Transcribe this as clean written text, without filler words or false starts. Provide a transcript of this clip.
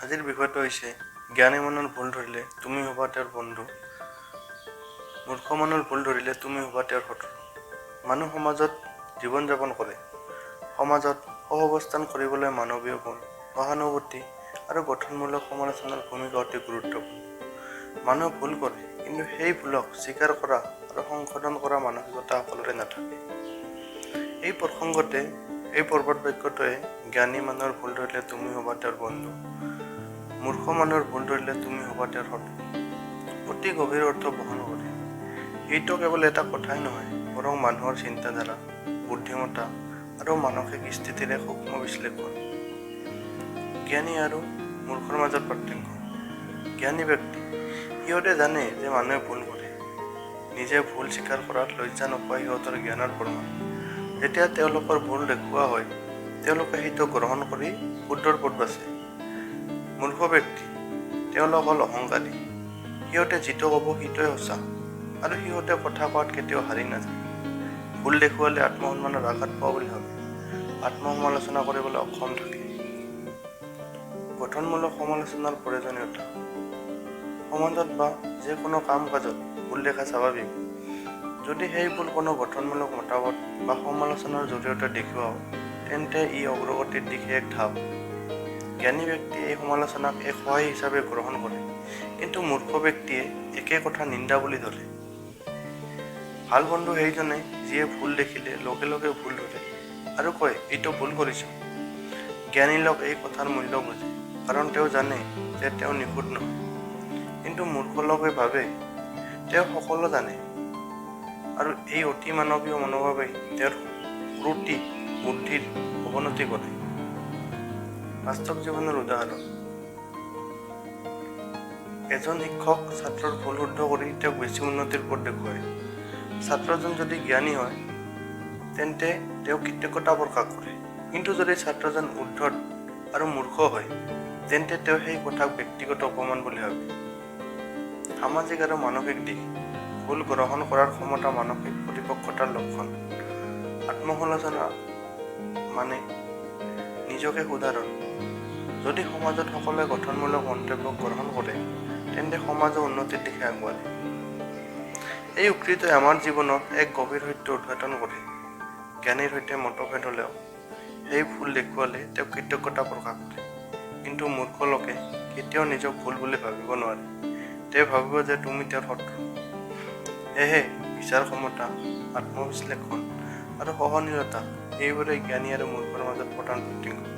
আজিৰ বিষয়টো হৈছে জ্ঞানী মানুহৰ ভুল ধৰিলে তুমি হ'বা তেওঁৰ বন্ধু, মূৰ্খ মানুহৰ ভুল ধৰিলে তুমি হ'বা তেওঁৰ শত্ৰু। মানুহ সমাজত জীৱন যাপন কৰে। সমাজত সহাৱস্থান কৰিবলৈ মানৱীয় গুণ, সহানুভূতি আৰু গঠনমূলক সমালোচনাৰ ভূমিকা অতি গুৰুত্বপূৰ্ণ। মানুহে ভুল কৰে, কিন্তু সেই ভুলক স্বীকাৰ কৰা আৰু সংশোধন কৰা মানসিকতা সকলোৰে নাথাকে। এই প্ৰসংগতে এই প্ৰবাদ বাক্যটোৱে জ্ঞানী মানুহৰ ভুল ধৰিলে তুমি হ'বা তেওঁৰ বন্ধু, মূৰ্খ মানুহৰ ভুল ধৰিলে তুমি হ'বা তেওঁৰ শত্ৰু, অতি গভীৰ অৰ্থ বহন কৰে। এইটো কেৱল এটা কথাই নহয়, বৰং মানুহৰ চিন্তাধাৰা, বুদ্ধিমত্তা আৰু মানসিক স্থিতিৰ এক সূক্ষ্ম বিশ্লেষণ। জ্ঞানী আৰু মূৰ্খৰ মাজত পাৰ্থক্য। জ্ঞানী ব্যক্তি, সিহঁতে জানে যে মানুহে ভুল কৰে। নিজে ভুল স্বীকাৰ কৰাত লজ্জা নোপোৱা সিহঁতৰ জ্ঞানৰ প্ৰমাণ। যেতিয়া তেওঁলোকৰ ভুল দেখুওৱা হয়, তেওঁলোকে সেইটো গ্ৰহণ কৰি শুদ্ধৰ পথ বাছে। মূৰ্খ ব্যক্তি, তেওঁলোক হ'ল অহংকাৰী। সিহঁতে যিটো ক'ব সেইটোৱে সঁচা আৰু সিহঁতে কথা কোৱাত কেতিয়াও হাৰি নাযায়। ভুল দেখুৱালে আত্মসন্মানৰ আঘাত পোৱা বুলি ভাবে। আত্মসমালোচনা কৰিবলৈ অক্ষম থাকে। গঠনমূলক সমালোচনাৰ প্ৰয়োজনীয়তা। সমাজত বা যিকোনো কাম কাজত ভুল দেখা স্বাভাৱিক। যদি সেই ভুল কোনো গঠনমূলক মতামত বা সমালোচনাৰ জৰিয়তে দেখুওৱা হয়, তেন্তে ই অগ্ৰগতিৰ দিশে এক ধাপ। জ্ঞানী ব্যক্তিয়ে এই সমালোচনাক এক সহায় হিচাপে গ্ৰহণ কৰে, কিন্তু মূৰ্খ ব্যক্তিয়ে একে কথা নিন্দা বুলি ধৰে। ভাল বন্ধু সেইজনে যিয়ে ভুল দেখিলে লগে লগে ভুল ধৰে আৰু কয়, "এইটো ভুল কৰিছ।" জ্ঞানী লোক এই কথাৰ মূল্য বুজে, কাৰণ তেওঁ জানে যে তেওঁ নিখুঁত নহয়। কিন্তু মূৰ্খ লোকে ভাবে তেওঁ সকলো জানে আৰু এই অতি মানৱীয় মনোভাৱেই তেওঁৰ ত্ৰুটি বুদ্ধিৰ অৱনতি কৰে। বাস্তৱ জীৱনৰ উদাহৰণ। এজন শিক্ষক ছাত্ৰৰ ভুল শুদ্ধ কৰি তেওঁক বেছি উন্নতিৰ পথ দেখুৱায়। ছাত্ৰজন যদি জ্ঞানী হয়, তেন্তে তেওঁ কৃতজ্ঞতা প্ৰকাশ কৰে। কিন্তু যদি ছাত্ৰজন উদ্ধত আৰু মূৰ্খ হয়, তেন্তে তেওঁ সেই কথাক ব্যক্তিগত অপমান বুলি ভাবে। সামাজিক আৰু মানসিক দিশ। ভুল গ্ৰহণ কৰাৰ ক্ষমতা মানসিক পৰিপক্কতাৰ লক্ষণ। আত্মসমালোচনা মানে নিজকে শুধাৰণ। যদি সমাজত সকলোৱে গঠনমূলক মন্তব্য গ্ৰহণ কৰে, তেন্তে সমাজো উন্নতিৰ দিশে আগবাঢ়ে। এই উক্তিটোৱে আমাৰ জীৱনত এক গভীৰ সত্য উদ্ঘাটন কৰে। জ্ঞানীৰ সৈতে মতভেদ হ'লেও সেই ভুল দেখুৱালে তেওঁ কৃতজ্ঞতা প্ৰকাশ কৰে। কিন্তু মূৰ্খ লোকে কেতিয়াও নিজক ভুল বুলি ভাবিব নোৱাৰে। তেওঁ ভাবিব যে তুমি তেওঁৰ শত্ৰু। সেয়েহে বিচাৰ ক্ষমতা, আত্মবিশ্লেষণ আৰু সহনশীলতা, এইবোৰেই জ্ঞানী আৰু মূৰ্খৰ মাজত প্ৰধান পাৰ্থক্য।